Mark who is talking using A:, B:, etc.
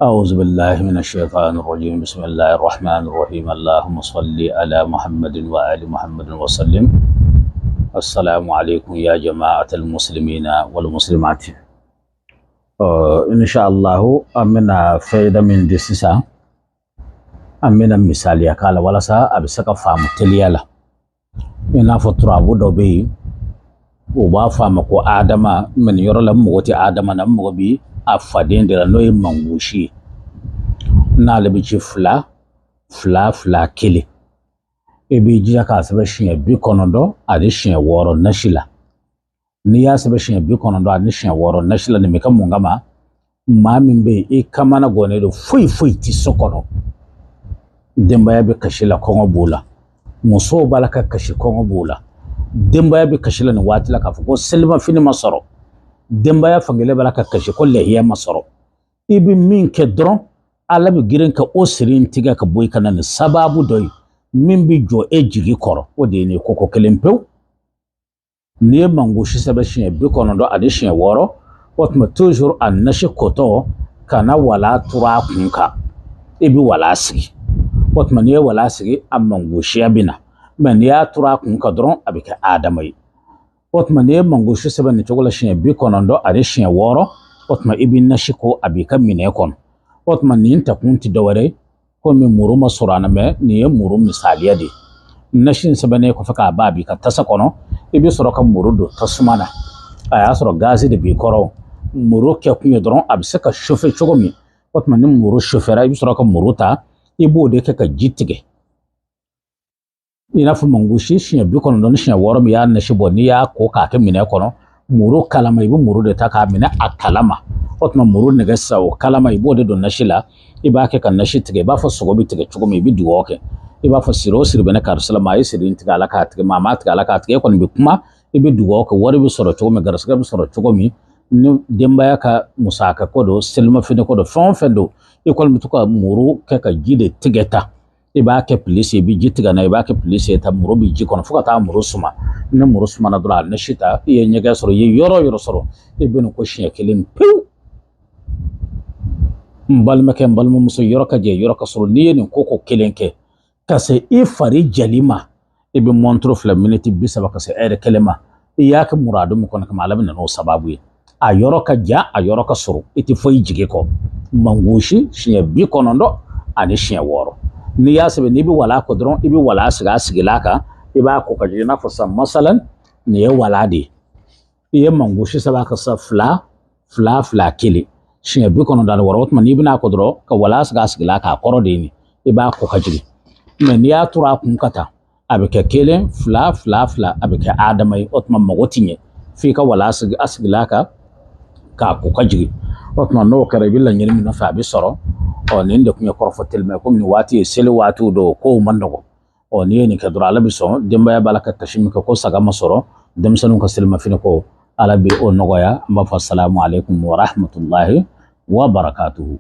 A: أعوذ بالله من الشيطان الرجيم. بسم الله الرحمن الرحيم. اللهم صل على محمد وآل محمد وسلم. السلام عليكم يا جماعة المسلمين والمسلمات. إن شاء الله an bɛna fayida min di sisan, an bɛna misaliya k'a la walasa a bɛ se ka faamu teliya la. I n'a fɔ turabu dɔ bɛ yen, u b'a fɔ a ma ko Adama, mɛ nin yɔrɔ la n mago tɛ Adama na, n mago bi a faden de la, n'o ye mangosi ye. N'ale bɛ ci 2 2 2 1, i b'i jija k'a sɛbɛn siɲɛ 96 nasi la. N'i y'a sɛbɛn siɲɛ 96 nasi la, nin bɛ kɛ mun kama? Maa min bɛ yen, i kamana gannen don, foyi foyi tɛ so kɔnɔ, denbaya bɛ kasi la, kɔngɔ b'o la, musow b'a la ka kasi, kɔngɔ b'o la, denbaya bɛ kasi la nin waati la k'a fɔ ko selimafini ma sɔrɔ, denbaya fankelen b'a la ka kasi ko lɛhiya ma sɔrɔ. I bɛ min kɛ dɔrɔn, Ala bɛ girin ka o siri in tigɛ ka bɔ i ka na ni sababu dɔ ye min bɛ jɔ e jigi kɔrɔ. O de ye nin koko kelen pewu. N'i ye mangosi sɛbɛn siɲɛ 96, o tuma toujours a nasi kotɔ, kana wala turu a kun kan, i bɛ wala sigi. O tuma n'i ye wala sigi, a mangosiya bɛ na. Mɛ n'i y'a turu a kun kan dɔrɔn, a bɛ kɛ Adama ye. O tuma n'i ye mangosi sɛbɛn nin cogo la siɲɛ 96, o tuma i bɛ nasi ko a b'i ka minɛn kɔnɔ. O tuma nin ta kun tɛ dɔwɛrɛ ye, komi muru ma sɔrɔ a na, mɛ nin ye muru misaliya de ye. Nasi in sɛbɛnnen kɔfɛ k'a ban, a b'i ka tasa kɔnɔ, i bɛ sɔrɔ ka muru don tasuma na. A y'a sɔrɔ gazi de b'i kɔrɔ. Muru kɛ kun ye dɔrɔn a bɛ se ka chauffer cogo min. O tuma ni muru chauffera, i bɛ sɔrɔ ka muru ta, i b'o de kɛ ka ji tigɛ. I n'a fɔ mangosi siɲɛ 96 min y'a nasi bɔ, n'i y'a ko k'a kɛ minɛn kɔnɔ, muru kalama, i bɛ muru de ta k'a minɛ a kalama. O tuma muru nɛgɛ sisan, o kalama, i b'o de don nasi la, i b'a kɛ ka nasi tigɛ. I b'a fɔ sogo bɛ tigɛ cogo min, i bɛ dugawu kɛ. I b'a fɔ siri o siri bɛ ne karisa la, maa ye siri in tigɛ, Ala k'a tigɛ, maa m'a tigɛ, Ala k'a tigɛ. E kɔni bɛ kuma, i bɛ dugawu kɛ, wari bɛ sɔrɔ cogo min, garisigɛ bɛ sɔrɔ cogo min, ni denbaya ka musaka ko don, selimafini ko don, fɛn o fɛn don, i kɔni bɛ to ka muru kɛ ka ji de tigɛ ta. I b'a kɛ pilisi, i bɛ ji tigɛ n'a ye, i b'a kɛ pilisi ye ta, muru bɛ ji kɔnɔ fo ka taa muru suma. Ni muru sumana dɔrɔn, a nasi ta, i ye ɲɛgɛn sɔrɔ, i ye yɔrɔ o yɔrɔ sɔrɔ, i bɛ nin ko siɲɛ kelen pewu. N balimakɛ, n balimamuso, yɔrɔ ka jɛ, yɔrɔ ka sɔrɔ. N'i ye nin ko kelen kɛ ka se i fari jali ma, i bɛ mɔntoro filɛ miniti 30 ka se ɛri kelen ma. I y'a kɛ muradu min kɔnɔ kama, Ala bɛ na n'o sababu ye. A yɔrɔ ka jan, a yɔrɔ ka sɔrɔ, i tɛ foyi jigi kɔ. Mangosi siɲɛ 96, n'i y'a sɛbɛn, n'i bɛ wala ko dɔrɔn, i bɛ wala sigi a sigila kan, i b'a ko ka jigin. I n'a fɔ sisan masalan, nin ye wala de ye. I ye mangosi sɛbɛn a kan sisan 2 2 2 1 siɲɛ 96. O tuma n'i bɛna a ko dɔrɔn ka wala sigi a sigila k'a kɔrɔ de ye nin, i b'a ko ka jigin. Mɛ n'i y'a turu a kun ka taa, a bɛ kɛ 1 2 2 2, a bɛ kɛ Adama ye. O tuma mago ti ɲɛ f'i ka wala sigi a sigila kan k'a ko ka jigin. O tuma n'o kɛra, i bɛ laɲini min nɔfɛ, a bɛ sɔrɔ. Ɔ nin de tun ye kɔrɔfɔ telima ye, komi nin waati ye seli waatiw don, kow man nɔgɔn. Ɔ n'i ye nin kɛ dɔrɔn, Ala bɛ sɔn. Denbaya b'a la ka kasi min kɛ ko saga ma sɔrɔ, denmisɛnninw ka selimafini ko, Ala bɛ o nɔgɔya. An b'a fɔ salamu aleykum wa rahmatulahi wa barakatuhu.